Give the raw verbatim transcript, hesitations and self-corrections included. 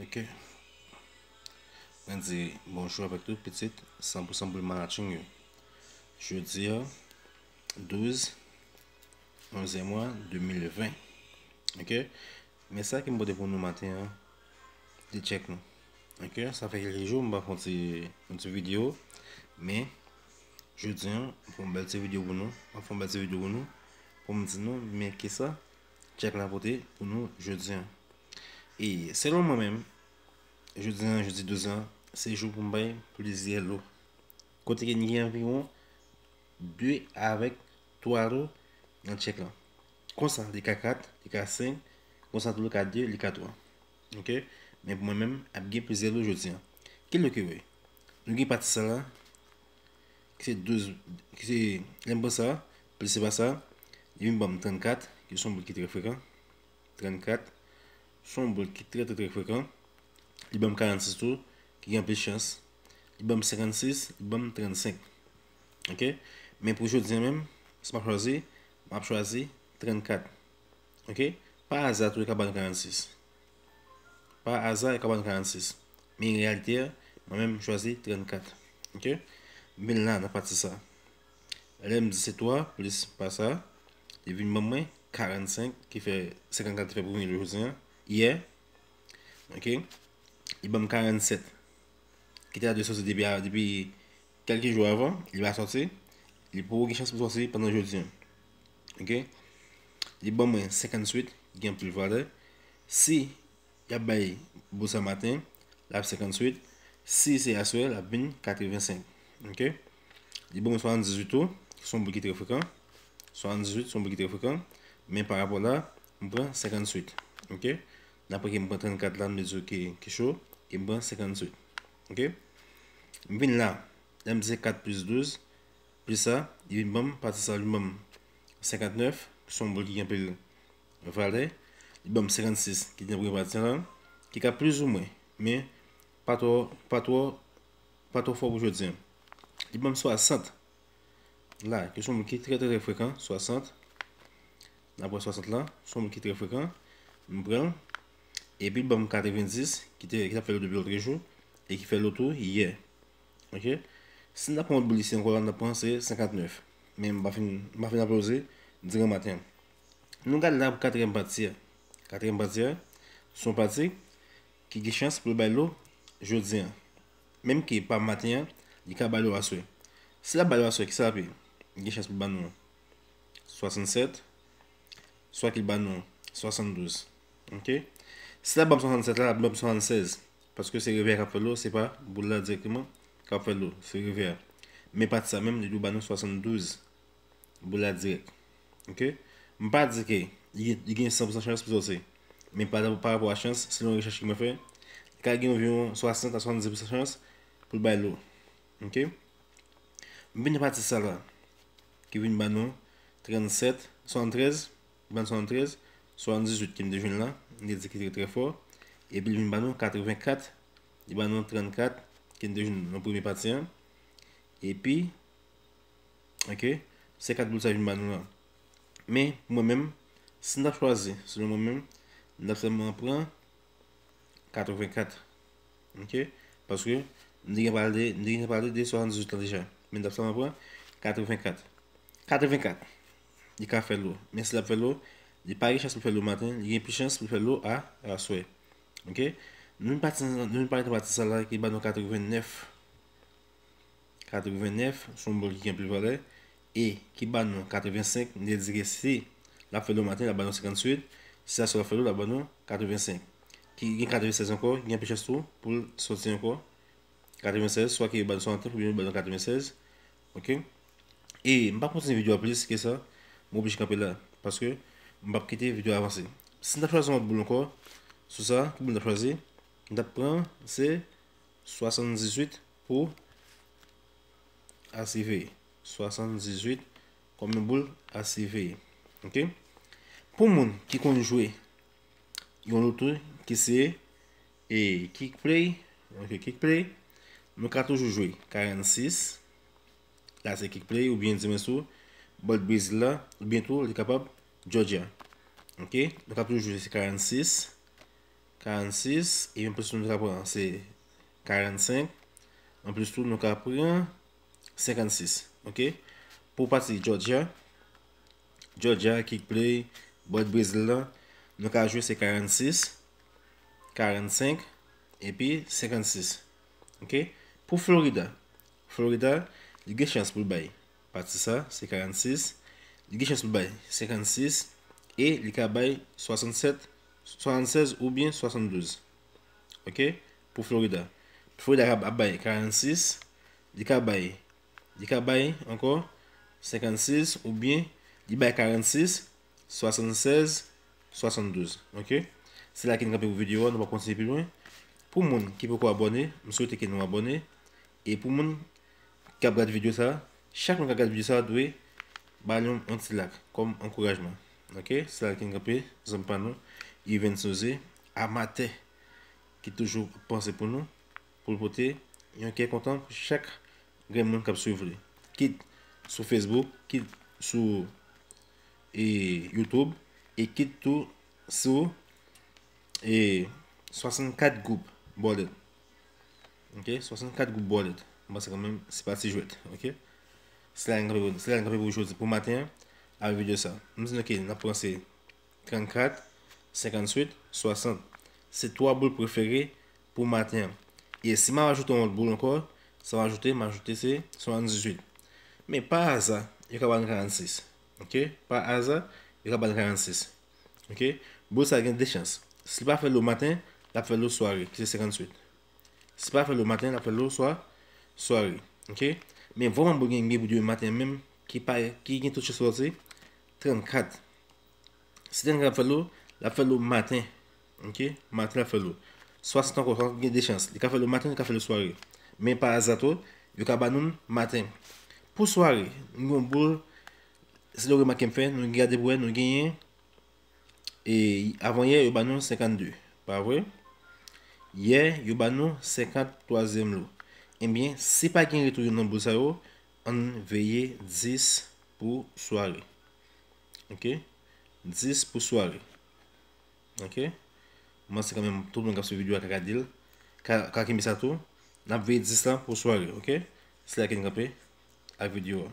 Ok. Mwen di bonjou avèk tout pitit san pou san boul manaching yo. Jodi a, douz, onzyèm mwa, de mil ven. Ok. Men sa ke m pote pou nou maten an, de tchèk nou. Ok. Sa fè kèlke jou m pa fè yon ti, yon ti videyo. Men, jodi a, m fè yon bèl ti videyo pou nou. M fè yon bèl ti videyo pou nou. Pou m di nou, men kisa tchèk la pote pou nou jodi a. E selon mwen menm, jodi a, jodi douz an, se jou pou m bay plizyè lo. Kote ke n gen anviwon de avèk twa lo nan tchèk la. Konsa, li ka kat, li ka senk, konsa tou li ka de, li ka twa. Ok? Men pou mwen menm, ap gen plizyè lo jodi a. Ki lo ke w ye? Nou gen pati sa la, ki se douz, ki se, lè m pran sa, plis se pa sa, li vin ban m trannkat, ki se yon boul ki trè frekan. Trannkat, se yon boul ki trè, trè, trè frekan. Li ban m karannsis tou, ki gen anpil chans. Li ban m senkannsis, li ban m trannsenk. Ok? Men pou jodi a menm, si m ap chwazi, m ap chwazi trannkat. Ok? Pa aza tou, li ka ban m karannsis. Pa aza, li ka ban m karannsis. Men reyalite a, mwen menm, m chwazi trannkat. Ok? M vin la, nan pati sa. Lè m di se twa plis pa sa, li vin ban mwen karannsenk, ki fè senkannkat te fè premye jou jodi a, yè. Ok? Li ban m karannsèt, ki te dwe soti depi, depi kèlke jou avan, li pa soti. Li poko gen chans pou soti pandan jodi a. Ok? Li ban mwen senkantuit, ki gen anpil valè. Si y ap bay boul sa maten, l ap senkantuit. Si se aswè, l ap vin katrevensenk. Ok? Li ban mwen swasanndizuit tou, se yon boul ki trè frekan. Swasanndizuit, se yon boul ki trè frekan. Men pa rapò la, m pran senkantuit. Ok? Daprè ke m pran trannkat la, m di w ke, ke cho, e m pran senkantuit. Ok? M vin la, lè m di se kat plis douz, plis sa, li vin ban m, pati sa, li ban m senkantnèf, se yon boul ki gen anpil valè. Li ban m senkannsis, ki te nan premye pati an lan, ki ka plizoumwen, men pa twò, pa twò, pa twò fò pou jodi a. Li ban m swasant la, ki se yon boul ki trè, trè, trè frekan, swasant. N ap pran swasant la, se yon boul ki trè frekan. M pran l. Epi l ban m katrevendis, ki te, ki t ap fè lo depi lòt jou, e ki fè lo tou yè. Ok? Si n ta pran yon boul isi ankò la, n ta pran se senkantnèf. Men m pa fin, m pa fin aploze diran maten an. Nou gade la pou katriyèm pati a. Katriyèm pati a, se yon pati ki gen chans pou l bay lo jodi a. Menm ke pa maten an, li ka bay lo aswè. Si l ap bay lo aswè, kisa l ap ye? Li gen chans pou l ban nou swasannsèt, swa ke l ban nou swasanndouz. Ok? Si l ap ban m swasannsèt la, l ap ban m swasannsèz. Paske se revè a k ap fè lo, se pa boul la dirèkteman k ap fè lo. Se revè a. Men pati sa menm, li dwe ban nou swasanndouz. Boul la dirèk. Ok? M pa di ke li, li gen san pou san chans pou soti. Men pa, pa rapò a chans, selon rechèch ke mwen fè, li ka gen anviwon swasant a swasanndis pou san chans pou l bay lo. Ok? M vin nan pati sa la, ki vin ban nou trannsèt, swasanntrèz, ban nou swasanntrèz, swasanndizuit ke m te jwenn la, m te di ki te trè fò, epi l vin ban nou katrevenkat, li ban nou trannkat, ke m te jwenn nan premye pati an, epi, ok, se kat boul sa vin ban nou la. Men, pou mwen menm, si m t ap chwazi, selon mwen menm, m t ap sèlman pran katrevenkat. Ok? Paske, m te gen pale de, m te gen pale de swasanndizuit la deja. Men m t ap sèlman pran katrevenkat. Katrevenkat, li ka fè lo. Men si l ap fè lo, li pa gen chans pou l fè lo maten, li gen plis chans pou l fè lo a, aswè. Ok? Nou vin pati, nou vin pale nan pati sa la ki ban nou katrevennèf. Katrevennèf, se yon boul ki gen anpil valè. E ki ban nou katrevensenk, m te di ke si l ap fè lo maten, l ap ban nou senkantuit. Si aswè l ap fè lo, l ap ban nou katrevensenk. Ki gen katrevensèz ankò, ki gen anpil chans tou pou l soti ankò. Katrevensèz, swa ke yo ban nou swasanntrèz oubyen yo ban nou katrevensèz. Ok? E m p ap kontinye videyo a plis ke sa. M oblije kanpe la. Paske m p ap kite videyo a avanse. Si n t ap chwazi yon lòt boul ankò, sou sa, ki boul n t ap chwazi? M t ap pran, se swasanndizuit pou a siveye. Swasanndizuit kòm yon boul a siveye. Ok? Pou moun ki konn jwe yon loto ki se, e, Kick Play, ok, Kick Play, nou ka toujou jwe karannsis. La se Kick Play, oubyen di mwen sou bòd Brezil la, oubyen tou li kapab Georgia. Ok? Nou ka toujou jwe se karannsis. karannsis, epi anplis tou nou ka pran se karannsenk, anplis tou nou ka pran senkannsis, ok? Pou pati Georgia, Georgia, Kick Play, bòt Brezil la, nou ka jwe se karannsis, karannsenk, epi senkannsis, ok? Pou Florida, Florida, li gen chans pou l bay pati sa, se karannsis, li gen chans pou l bay senkannsis, e li ka bay swasannsèt, swasannsèz oubyen swasanndouz, ok? Pou Florida. Florida ap bay karannsis, li ka bay, li ka bay ankò senkannsis, oubyen li bay karannsis, swasannsèz, swasanndouz, ok? Se la ke n kanpe pou videyo a, nou pap kontinye pi lwen. Pou moun ki poko abòne, m swete ke nou abòne. E pou moun k ap gade videyo sa, chak moun k ap gade videyo sa dwe ba l yon, yon ti like kòm ankourajman, ok? Se la ke n kanpe, zanmi pa nou, Evens José, amatè, ki toujou panse pou nou, pou l pote yon kè kontan pou chak grenn moun k ap swiv li. Kit sou Facebook, kit sou, e, YouTube, e kit tou sou, e, swasannkat gwoup bòlèt. Ok, swasannkat gwoup bòlèt. Mwen se kanmenm, se pa ti jwèt, ok? Se la n kanpe, se la n kanpe pou jodi, pou maten an, avèk videyo sa. M di nou ke n ap pran se trannkat, senkantuit, swasant. Se twa boul prefere pou maten an. E si m ap ajoute yon lòt boul ankò, sa m ajoute, m ajoute se swasanndizuit. Men pa aza, yo ka ba nou karannsis. Ok? Pa aza, yo ka ba nou karannsis. Ok? Boul sa gen de chans. Si l pa fè l o maten, l ap fè l o sware, ki se senkantuit. Si l pa fè l o maten, l ap fè l o swa, sware. Ok? Men vrèman boul gen, gen boul yo maten an menm, ki pa, ki gen tout chans sòti, trannkat. Si trannkat ap fè l o, l ap fè l o maten. Ok? Maten l ap fè l o. Swasant ankò, swasant gen de chans. Li ka fè l o maten, li ka fè l o sware. Men pa aza tou, yo ka ba nou l maten. Pou sware, nou gen yon boul, se yon remak ke m fè, nou gade pou wè, nou genyen, e, avanyè, yo ba nou senkannde, pa vre? Yè, yo ba nou senkanntwazyèm lo. Ebyen, si pa gen retou youn nan boul sa yo, ann veye dis pou sware. Ok? Dis pou sware. Ok? Mwen se kanmenm tout moun k ap swiv videyo a ka gade l, ka, ka kenbe sa tou. N ap veye dis la pou sware, ok? Se la ke n kanpe ak videyo a.